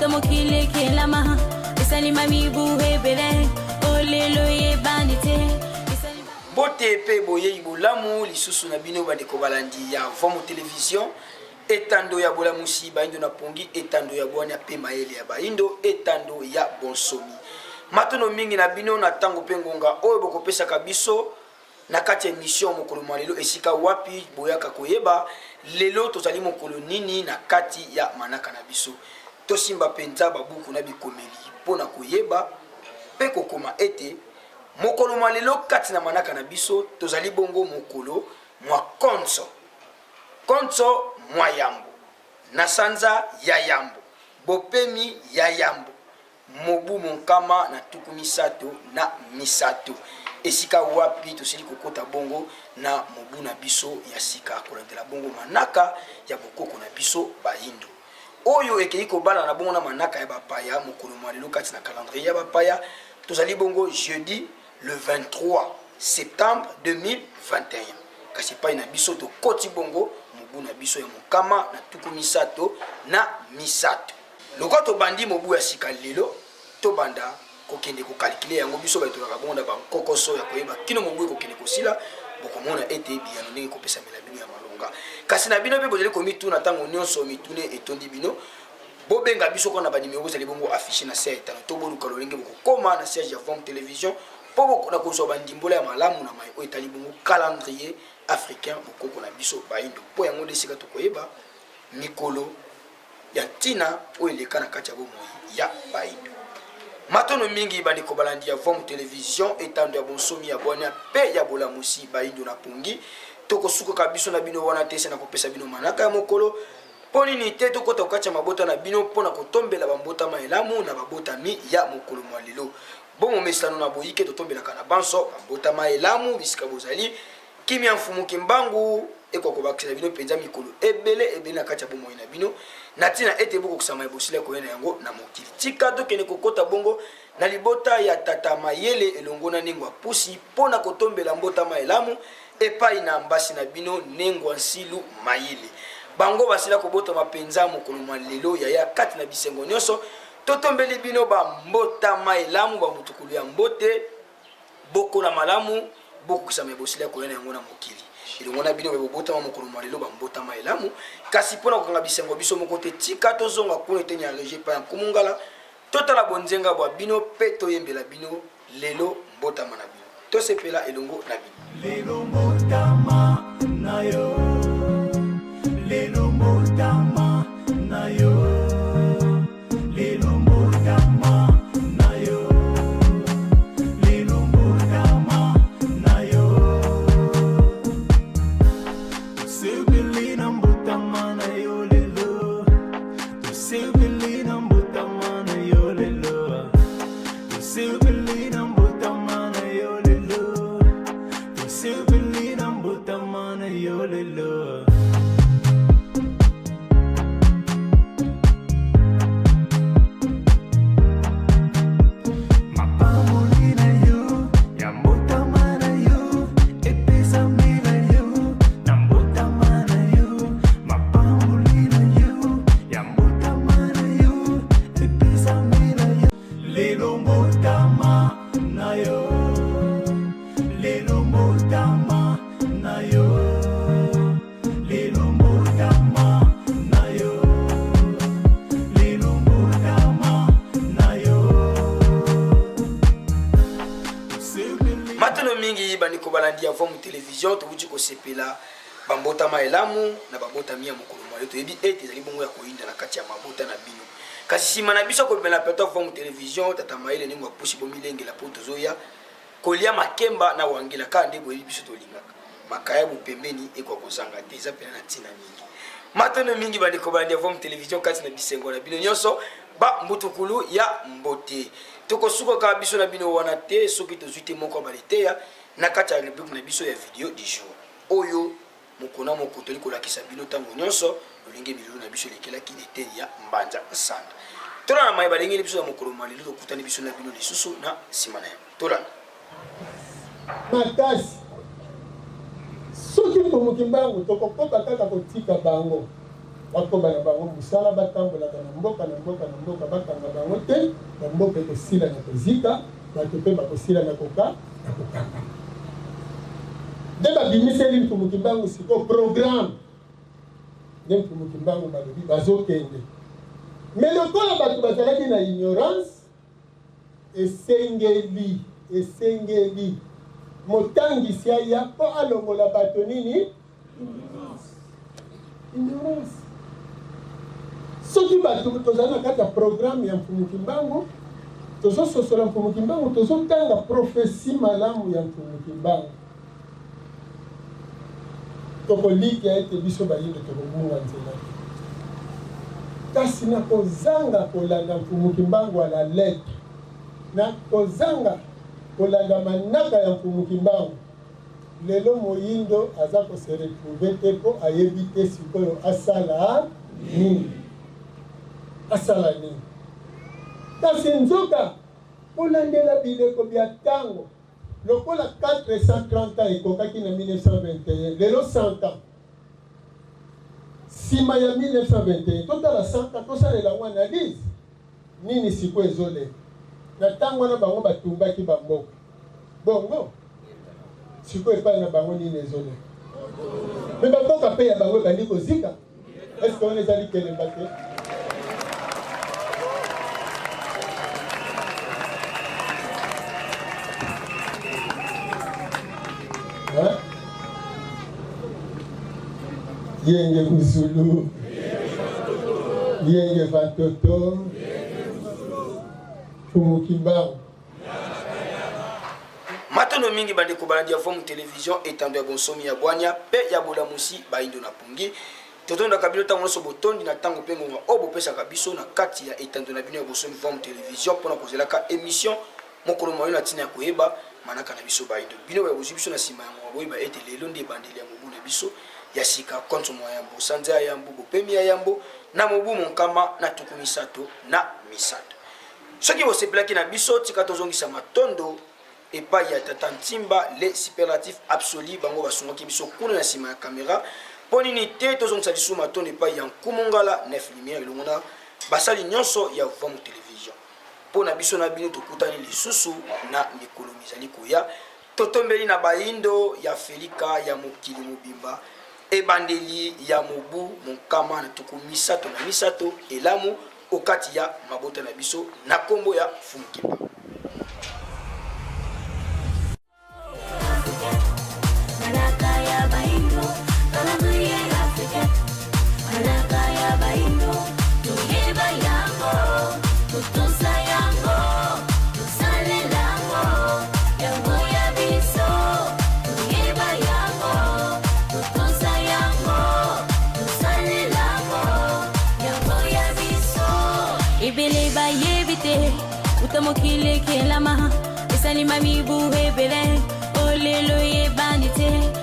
Uta mokili ekelama esalima mibu ebele o lelo eyebani te. Mbote pe boyeyi bolamu lisusu na bino bandeko balandi ya Vomo Television, etando ya bolamusi bayindo na pongi, etando ya bwania pe mayele ya bayindo, etando ya bonsomi. Matono mingi na bino na tango pe ngonga oyo bokopesaka biso na kati ya emission mokolo mwa lelo, esika wapi boyaka koyeba lelo tozali mokolo nini na kati ya manaka na biso. Tosimba penza babuku na bikomeli po na koyeba pe kokoma ete Mokolo mwa lelo kati na manaka na biso tozali bongo mokolo mwa konso, konso mwa yambo, na sanza ya yambo, bopemi ya yambo, mobu monkama na 33, esika wapi tosili kokota bongo na mobu na biso ya sika, kolandela bongo manaka ya bokoko na biso bayindo. Oyo ekei kobalana bongo na manaka ya bapaya mokolo mwa lelo kati na calendrier ya bapaya, tozali bongo jeudi le 23 septembre 2021, kasi epai na biso tokoti bongo mobu na biso ya mokama na 33. Lokola tobandi mobu ya sika lelo, tobanda kokende ko calculer yango. Biso baye tozalaka bongo na ba nkokoso ya koyeba kino mobu ekokende kosila, bokomona ete biyano ndenge ekopesamela bino ya malonga. Kasi na bino mpe bozali komituna ntango nyonso, mituna etondi bino, bobenga biso kaka na ba numero ezali bongo affiche na se ya etano, to boluka lolenge bokokoma na siège ya Vom Television mpo na kozwa bandimbola ya malamu na maye oyo etali bongo calendrier africain bokoko na biso bayindo, mpo yango nde esika tokoyeba mikolo ya ntina oyo eleka na kati ya bomoi ya Bayindo. Matono mingi bandeko balandi ya Vom Television, etando ya bonsomi ya bwania pe ya bolamusi Bayindo na pongi. Tokosukaka biso na bino wana te se na kopesa bino manaka ya mokolo. Mpo nini te tokota okati ya mabota na bino mpo na kotombela bambotama elamu na babotami ya mokolo mwa lelo. Bo momesano na boyike totombelaka na banso bambotama elamu bisika bozali. Kimia Mfumu Kimbangu ekoka kobakisela bino mpenza mikolo ebele ebele na kati ya bomoi na bino, na ntina ete bokokisama ya bosila koya na yango na mokili. Tika tokende kokota bongo na libota ya Tata Mayele elongo na Nengwa Pusi mpo na kotombela mbotama elamu epai na mbasi na bino Nengwa Nsilu Mayele. Bango basila kobotama mpenza mokolo mwa lelo, yaya, kati na bisengo nyonso. Totombeli bino ba mbotama elamu, ba mutukulu ya mbote. Bokola malamu, bokokisama ya bosili ya koya na yango na mokili elongo na bino baye bobotama mokolo mwa lelo, bambotama elamu. Kasi mpo na kokanga bisengo biso moko te, tika tozonga kuna eteni ya regie epai ya Nkumu Ngala, totala bonzenga bwa bino mpe toyembela bino lelo mbotama na bino. Tosepela elongo na bino. Lelo mbotama na yo, lelo mbotama na yo. Matono mingi bandeko balandi ya Vomu Television, towuti kosepela bambotama elamu na babotami ya mokolo mwa lelo. Toyebi ete ezali bongo ya koyinda na kati ya mabota na bino, kasi nsima na biso kobima na plateau ya Vomu Television, tata mayele ndenge apusi bomilengela mpo tozoya Kolia makemba na wangila kaka nde boyebi biso tolingaka makayabu pembeni ekoka kozanga te eza pena na ntina mingi. Matondo mingi bandeko balandi ya Vom Television kati na bisengo na bino nyonso ba mbutukulu ya mbote. Tokosukaka biso na bino wana te soki tozwi te moko ya baliteya na kati ya rubrique na biso ya video du jour oyo Moko na moko toli kolakisa bino ntango nyonso lolenge milulu na biso elekelaki eteni ya Mbanza Nsanda. Tolanda maye balengeli biso na mokolo mwa lelo, tokutani biso na bino lisusu na nsima na yango. Tolanda. Makasi. Soki Mfumu Kimbangu tokokoba kaka kotika bango. Bakoba na bango mosala, batambolaka na mboka na mboka na mboka, bakanga bango te, ba mboka ekosila na kozika, bato mpe bakosila na koka na kokangama. Nde babimiseli Mfumu Kimbangu sikoyo programme, nde Mfumu Kimbangu balobi bazokende, mais lokola bato bazalaki na ignorance, Esengeli, esengeli motangisi aya mpo alongola bato nini? Ignorance. Ignorance. Soki bato tozali na kati ya programme ya Mfumu Kimbangu, tozososola Mfumu Kimbangu, tozotanga prophetie malamu ya Mfumu Kimbangu, Tokolikia ete biso bayindo tokobunga nzela te. Kasi na kozanga kolanda Mfumu Kimbangu à la lettre, na kozanga kolanda manaka ya Mfumu Kimbangu, lelo moyindo aza ko se retrouver te mpo ayebi te sikoyo asala nini? Asala nini? Kasi nzoka kolandela bileko bia tango, Lokola 430 ans ekokaki na 1921, lelo 100 ans sima ya 1921, totala 100 ans, tosalela yango analyse, nini sikoyo ezoleka? Na tango wana bango batumbaki ba mboka, bongo sikoyo epai na bango nini ezoleka? Mais ba mboka pe ya bango ebandi kozika. Est-ce que wana eza likelemba te? Hein? Yenge Kuzulu, Yenge Vatoto, Fumu Kimbangu. Matondo mingi bandeko balandi ya Vomu Television, etando ya bonsomi ya bwania pe ya bolamusi bayindo na pongi. Totondaka bino ntango nyonso botondi na ntango mpe ngonga oyo bopesaka biso na kati ya etando na bino ya bosomi Vomu Television mpo na kozelaka emission mokolo mwa yo na ntina ya koyeba manaka na biso bayindo. Bino baye bozwi biso na nsima ya ngonga boyeba ete lelo nde ebandeli ya mobu na biso ya sika konso mwa yambo sanza ya yambo bopemi ya yambo na mobu monkama na tuku 33. Soki bosepelaki na biso, tika tozongisa matondo epai ya tata Ntimba le superlatif absolu, bango basungaki biso kuna na nsima ya kamera. Mpo nini te tozongisa lisusu matondo epai ya Nkumu Ngala Nef Lumière elongo na basali nyonso ya Vuamu Television. Mpo na biso na bino tokutani lisusu na mikolo mizali koya. Totombeli na bayindo ya Felika ya mokili mobimba ebandeli ya mobu monkama na tuku 33 elamu okati ya mabota na biso na kombo ya Mfumu Kimbangu. Ebele bayebi te uta mokili ekelama esalima mibu ebele olelo eyebani te.